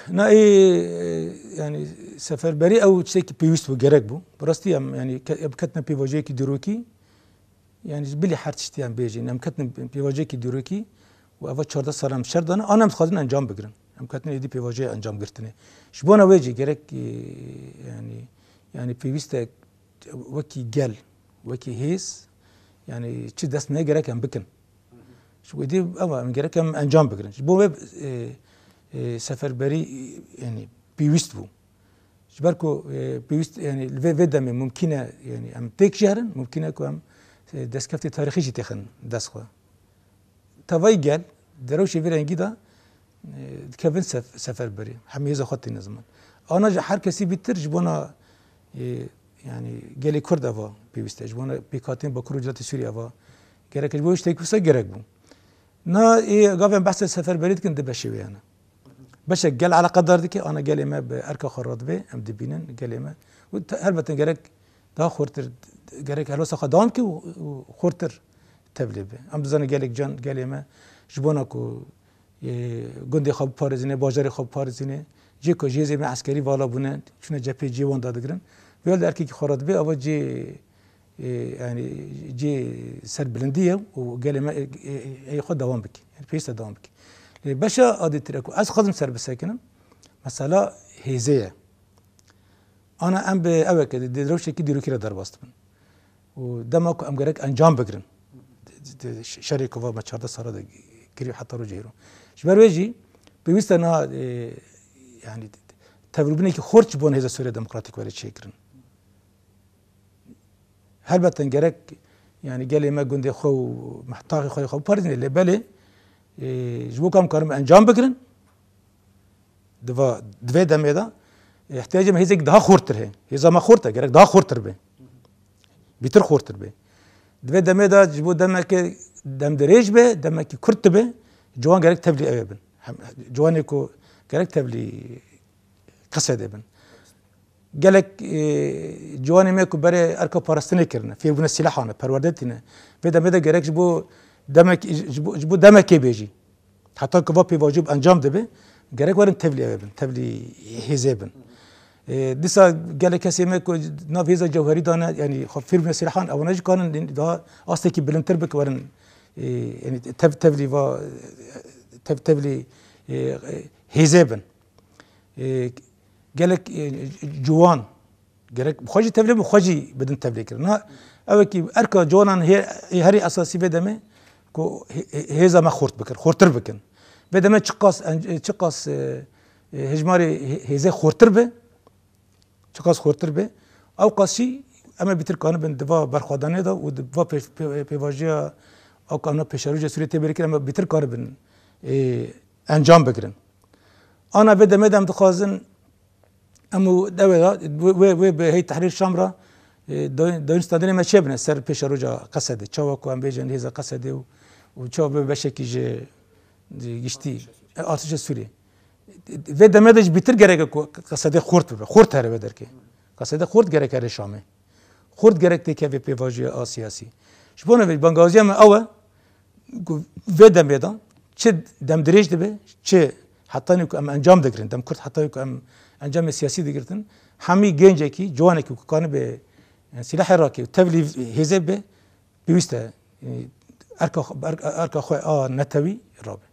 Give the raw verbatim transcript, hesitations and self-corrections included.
Na ê, e, yanî seferberî ew tiştekî pêwîst bû, gerek bû. Bi rastî em, yanî ke-, em ketine pêvajoyekî dîrokî, yanî ji bilî her tiştî em bêjin, em ketine pêvajoyekî dîrokî û eva çardeh sal em şer dane, an em dixwazin encam bigirin. Em ketine êdî pêvajoya encam girtinê. Ji bona wê jî gerek, e, yanî, yanî pêwîst e wekî gel, wekî hêz, yanî çi dest me gerek em bikin. Ji bo êdî ew em gerek em encam bigirin. Ji bo wê, e, e, seferberî, e, yanî pêwîst bû. Ji ber ku, e, pêwîst, yanî li vê, vê demê mumkîn e, yanî em têk jî herin, mumkîn e ku em, e, destkeftê tarîxî jî têxin dest xwe. Tevayî gel, di rewşê vê rengî de, e, dikevin sef-, seferberî. Hemî hêza xwe têne ziman. Ana ji her kesî bîtir ji bona, e, yanî gelê Kurd eva pêwîst e. Ji bona pêkhatên Bakur û Rojhilatê Sûriyê eva gerek e. Ji bo tiştekî wisa gerek bû. Na ê gavên behsê seferberî dikin di beşê wê hene. Beşek gel eleqedar dike, ana gelê me bi erka xwe radibê, em dibînin gelê me. Û te-, helbet gerek daha xurtir, gerek helwesta xwe dewam ke û, û xurtir tevlê be. Em dizanin gelek can gelê me ji bona ku, e, gundê xwe biparêzîne, bajarê xwe biparêzîne, cê ku ji hêzê me eskerî vala bûne, çûne cephê cihê wan dadigirin. Vê de erkekî xwe radibê, ava cê e, yanî cê serbilindî ye û gelê me, e, e, e, xwe dewam bike. Yanî pêwîst e dewam bike. Lê beşa adîtir e ku ez xwazim ser bisekinim, mesela hêzê ye. Ana em bi eweke di, di rewşekî dîrokî re derbas dibin. Û dema ku em gerek encam bigirin. Di, di, di şerê ku va me çardeh sala de kiriyo heta roja hêro. Ji ber wê jî pêwîst e na, e, yanî tevlûbûnekî xurt ji bo hêza Sûriya Demokratîk were çêkirin. Helbet gerek, yanî gelê me gundê xwe û mehtaxê xwe yê xwe biparêzîne, lê belê, e, ji bo ku em karin encam bigirin, di va, di vê demê de, e, ihtiyacê me hêzek daha xurtir heye. Hêza me xurt e, gerek daha xurtir be. Bîtir xurtir be. Di vê demê de ji bo demeke demdirêj be, demekî kurt dibe, ciwan gerek tevlî ew ê bin. Hem, ciwanê ku gerek tevlî Qesedê bin. Gelek, e, ciwanê me ku berê erka parastinê kirine, fêrbûne sîlah ane, perwerde tîne. Vê demê de gerek ji bo demek, ji bo, ji bo demekê bêjî. Heta ku va pêvajo bi encam dibe, gerek werin tevlî ew bin, tevlî hêzê bin. E, dîsa gelek kesê me ku nav hêza cewherî dane, yanî xwe fêrbûne sîlahan, ewana jî kanin daha astekî bilindtir bike werin, e, yanî tev-, tevlî va, tev-, tevlî, e, e, hêzê bin. E, gelek, e, ciwan, gerek bi xwe jî tevlê bin, xwe jî bidin tevlê kirin. Ha, ew e kî erka ciwanan hê-, hê-, herî esasî vê demê ku hê-, hê-, hêza me xurt bikir, xurtir bikin. Vê demê çiqas en-, çiqas, e, e, hejmarê hê-, hêzê xurtir be, çiqas xurtir be, ew qas jî em ê bîtir kanibin di va berxwedanê de û di va pê-, pê-, pêvajoya ew ku em na pêşeroja Sûriyê tê bêrê kirin, em ê bîtir kanibin, e, encam bigirin. Ana vê demê de em dixwazin, em û dewê de, wê, wê, wê bi Heyet Tehrîr Şam re, e, dayîn-, dayîn standinê me çêbine ser pêşeroja Qesedê. Çawa ku em bêjin hêza Qesedê û, û çawa bi beşekî ji, ji giştî, e, artêşa Sûriyê. Vê demê de jî bîtir gerek e ku Qesedê xurt bibe. Xurt here vê derkê. Qesedê xurt gerek here Şamê. Xurt gerek têkeve pêvajoya a siyasî. Ji bo ne vê bangawaziya me ew e ku vê demê de çi demdirêj dibe, çi hetanî ku em encam digirin, dem kurt hetanî ku em encamê siyasî digirtin, hemî gencekî, ciwanekî ku kanibe, e, sîlahê rake û tevlî hêzê be, pêwîst e, e, erka xwe, erka, erka xwe a netewî rabe.